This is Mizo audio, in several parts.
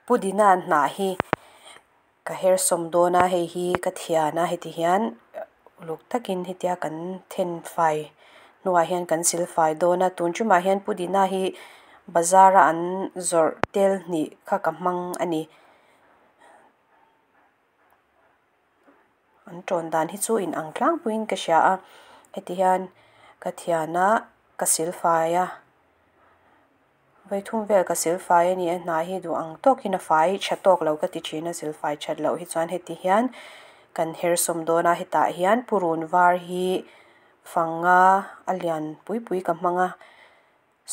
Pudina hnah hi ka her sawm dawn a hei hi ka thian a heti hian uluk takin hetia kan then fai hnuah hian kan sil fai dawn a tun tumah hian pudina hi bazar a an zawrh tel hnih kha ka hmang a ni. An tawn dan hi chu in ang tlangpuiin ka hria a heti hian ka thian a ka sil fai a vawithum vel ka sil fai a ni a hnah hi duh ang tawkin a fai tha tawk lo ka ti thin a sil fai that loh hi chuan heti hian kan her sawm dawn a hetah hian purun var hi fanga a lian pui pui ka hmang a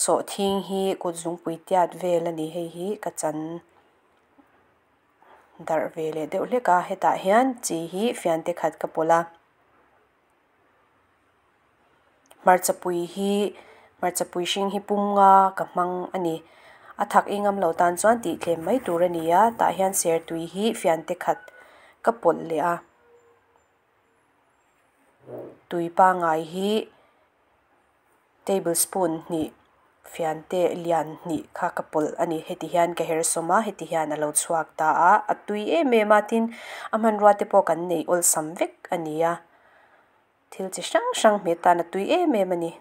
sawhthing hi kut zungpui tiat vel a ni hei hi ka chan darh ve leh deuh hlek a hetah hian chi hi fian te khat ka pawlh a hmarchapui hi hmarchapui hring hi pum nga ka hmang a ni a thak engam lo tan chuan tih tlem mai tur a ni a tah hian sertui hi fian te khat ka pawlh leh a tui pangai hi tablespoon hnih fian te lian hnih kha ka pawlh a ni heti hian ka her sawm a heti hian a lo chhuak ta a a tui em em a tin a hmanrua te pawh kan neih awlsam vek a ni a thil chi hrang hrang hmet tan a tui em em a ni.